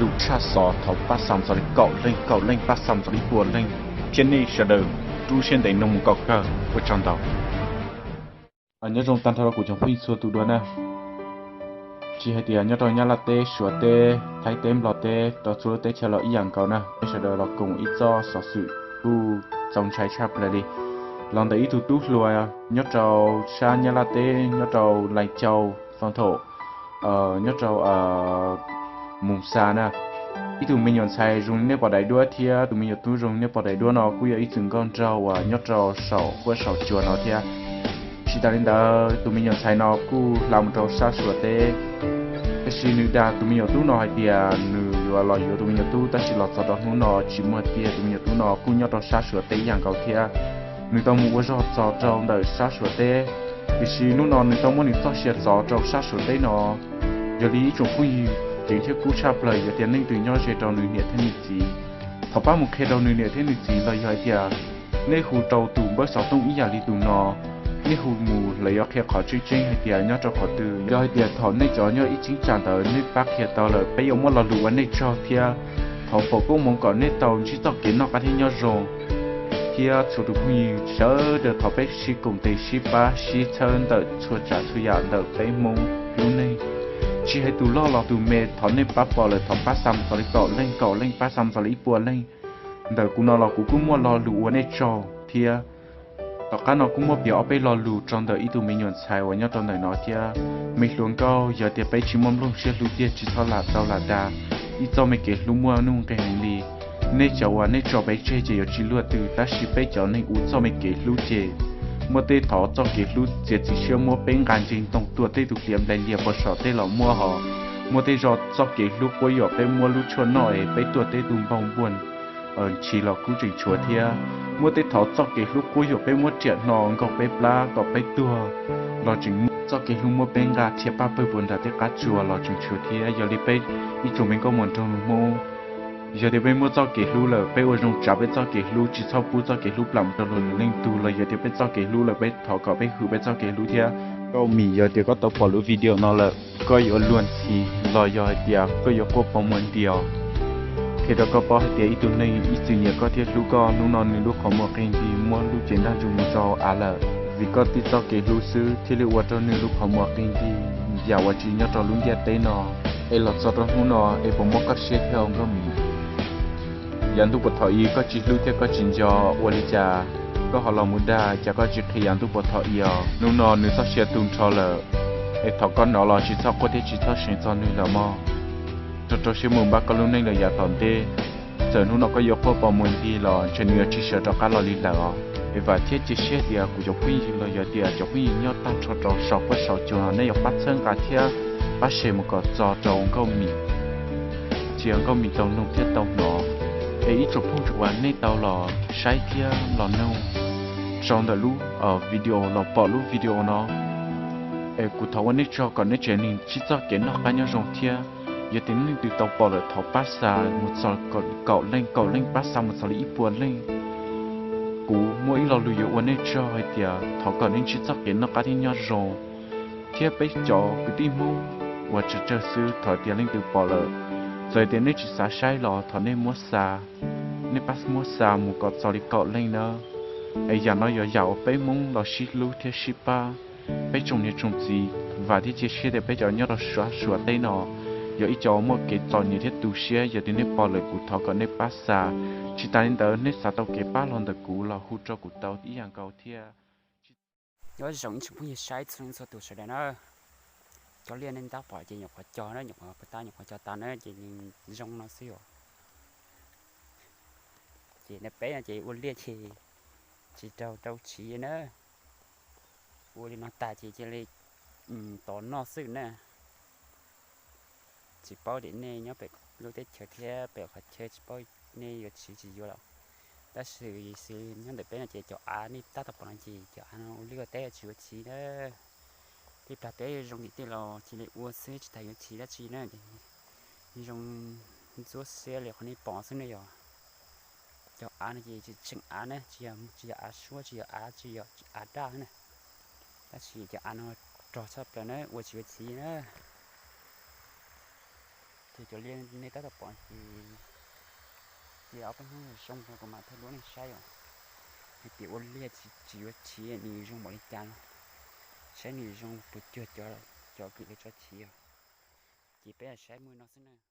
Lus tshaj xov thov pab xa mus txog li kaum leej, kaum leej pab xa mus txog li ib puas leej, thiab nej sawv daws rub siab ntev mloog mus kom kawg, ua tsaug ntau. Nyob zoo tag nrho rau kuv cov phooj ywg txhua tus dua na. Tsis hais tias nyob rau Nyab Laj teb, Suav teb, Thaib teb, Nplog teb, rau txhua lub teb chaws los ib yam nkaus na, nej sawv daws los koom ib txoj xov xwm kuj txaus ntshai tshaj plaws li. Los ntawm ib tug tub hluas nyob rau sab Nyab Laj teb, nyob rau Lais Cau, Foo Thaum, nyob rau Mus Xa na. Ib tug me nyuam ntxhais zoo li nej pom daim duab thiab tus me nyuam tub zoo li nej pom daim duab no kuj yog ib txwm nkauj nraug uas nyob rau saum huab saum cua no thiab. Tsis tas li ntawd, tus me nyuam ntxhais no kuj hla mus rau sab Suav teb, tiam sis nws dag tus me nyuam tub no hais tias nws yuav los yuav tus me nyuam tub, tab sis los txog rau hnub no tsis muaj tiag. Tus me nyuam tub no kuj nyob rau sab Suav teb ib yam nkaus thiab. Nws tau mus ua zog txog rau ntawm sab Suav teb, tiam sis hnub no nws tau muab nws txoj sia txov rau sab Suav teb no. Yog li ib tsoom phooj ywg, ceev thiab kub tshaj plaws yog tias leej twg nyob ze rau nws niam thiab nws txiv, thov pab mus qhia rau nws niam thiab nws txiv los yog hais tias nej hu rau tus npawb xov tooj ib yam li tus no, nej hu mus lawv yuav qhia qhov tseeb tseeb hais tias nyob rau qhov twg. Yog hais tias thaum nej cov nyob ib cheeb tsam ntawd nej pab qhia tau lawm, peb yuav muab lo lus ua nej tsaug thiab thov foom koob hmoov kom nej tau ntsib txoj kev noj qab thiab nyob zoo, thiab txhua tus phooj ywg sawv daws thov peb sib koom tes sib pab sib txhawb ntawm txhua tsav txhua yam ntawm peb Hmoob lub neej. Tsis hais tus loj los tus me, thov nej pab pom lawm thov pab xa mus txog li kaum leej, kaum leej pab xa mus txog li ib puas leej. Ntawm kuv no los kuv kuj muaj lo lus ua nej tsaug thiab. Tom qab no kuj muab piav ob peb lo lus rau ntawm ib tug me nyuam ntxhais uas nyob rau ntawm no thiab. Me hluas nkauj, yog tias peb tsis muaj nplooj siab hlub tiag tsis txhob lam tau lam dag. Ib txoj me kev hlub muaj nuj nqis heev li. Nej cov uas nej tso peb tseg ces yuav tsis luaj twg, tab sis peb cov neeg ua txoj me kev hlub ces muaj tej thov txoj kev hlub txiav txim siab muab peb nqa nce ntoo tuaj, tej tus hliav nplaim lias puas saum tej los muab hos. Muaj tej zaug txoj kev hlub quab yuam peb muab lub tshuaj noj es peb tuag, tej tus npau npuas ntshis los kuj tseem tshuav thiab. Muaj tej thov txoj kev hlub quab yuam peb muab riam hno nkaug peb plab kom peb tuag los tseem muaj. Txoj kev hlub muab peb nqa rhiav paj pawg puas nram tej qab tsuas los tseem tshuav thiab. Yog li peb ib tsoom me nkauj muam nraug nus Hmoob, yog tias peb muaj txoj kev hlub lawm, peb ua zoo tsav peb txoj kev hlub, tsis txhob pub txoj kev hlub plam rau luag lwm leej tug. Los yog tias peb txoj kev hlub lawm, peb thov kom peb hwm peb txoj kev hlub thiab. Nkauj Mim, yog tias koj tau pom lub video no lawm, koj yuav luag ntxhi los yog hais tias koj yuav quaj pov muag nti os, qhia rau koj paub hais tias ib tug neeg ib txwm nyiam koj thiab hlub koj, hnub no nws lub qhov muag qi nti muab lub cev ntaj ntsug mus rau av lawm. Vim koj tib txoj kev hlub xwb thiaj li ua rau nws lub qhov muag qi nti yam uas tsis nyob rau lub ntiaj teb no. Es los txog rau hnub no es puas mob koj siab thiab os Nkauj Mim? Yav ntuj puas thaum i koj tsis hlub thiab koj tsis nco, ua li cas koj ho los mus dag, cas koj tsis qhia yav ntuj puas thaum i os? Hnub no nws txoj sia tu nrho lawm, es thaum koj hnov los tsis txhob quaj thiab tsis txhob seev txog nws lawm mog. Rau rau siab mus npaj koj lub neej lawm yav tom ntej. Txawm hnub no koj yuav quaj pov muag nti los ntshe nws yuav tsis sawv rov qab los li lawm os. Es vam thiab cia siab tias kuv cov phooj ywg los yog tias cov phooj ywg nyob tag nrho rau saum huab saum cua no nej yuav pab txhawb nqa thiab pab share mus kom txog rau Nkauj Mim, cia Nkauj Mim tau mloog thiab tau hnov. Es ib tsoom phooj ywg uas nej tau los saib thiab los mloog rau ntawm lub video, los pom lub video no, es kuv thov ua nej tsaug kom nej tsev neeg ntsib txoj kev noj qab nyob zoo thiab. Yog tias leej twg tau pom lawm thov pab xa mus txog kaum leej, kaum leej pab xa mus txog li ib puas leej. Kuv muaj ib lo lus yuav ua nej tsaug hais tias thov kom nej ntsib txoj kev noj qab thiab nyob zoo, thiab peb cov kwv tij Hmoob uas tsawg tsawg xwb, thov tias leej twg pom lawm, txawm tias nej tsis xav saib los thov nej muab xa, nej pab muab xa mus kom txog li kaum leej na. Es yam no yog yam uas peb Hmoob los sib hlub thiab sib pab. Peb tsoom niam tsoom txiv, vam thiab cia siab tias peb cov nyob rau sab Suav teb no yog ib co muaj kev txom nyem thiab tu siab, yog tias nej pom lawm kuv thov kom nej pab xa. Tsis tas li ntawd nej xav tau kev pab los ntawm kuv los hu rau kuv tau ib yam nkaus thiab. Nyob zoo ib tsoom phooj ywg saib txhua leej txhua tus sawv daws na. Cov liaj nej tab pom ces nyuam qhuav cog na, nyuam qhuav tab nyuam qhuav cog tas na ces zoo no xwb os. Ces nej peb no ces ua liaj ces tsis raug rau tshis na. Ua li no tas ces cia li tos noj xwb na. Tsis paub tias nej nyob pem lub teb chaws thiab pem qhov chaw tsis paub nej yuav tshis tsis yuav lawm. Tab sis xws nyob ntawm peb no ces cov av nej tab tom pom no ces cov av no ua liaj ua teb tsis ua tshis na. Tej plag teb zoo tim tej los cia li ua xwb tsis tas yuav tshis dab tsi na. Zoo ntxuab xiab li qhov nej pom xwb ne yog. Cov av no ces tsis tseem av na, tsis yog, tsis yog av suab, tsis yog av, tsis yog av daj na. Tab sis cov av no rog tshaj plaws na, ua tsis ua txiv na. Ces cov liaj nej tab tom pom ces cia ob peb hnub zoo rau kuv mam thaij duab nej saib os. Hais tias ua liaj tsis yuav chiv nws zoo npaum li cas los, saib nws zoo puas cuag cov, cov kws lawv tso chiv os. Ces peb saib muaj no xwb na.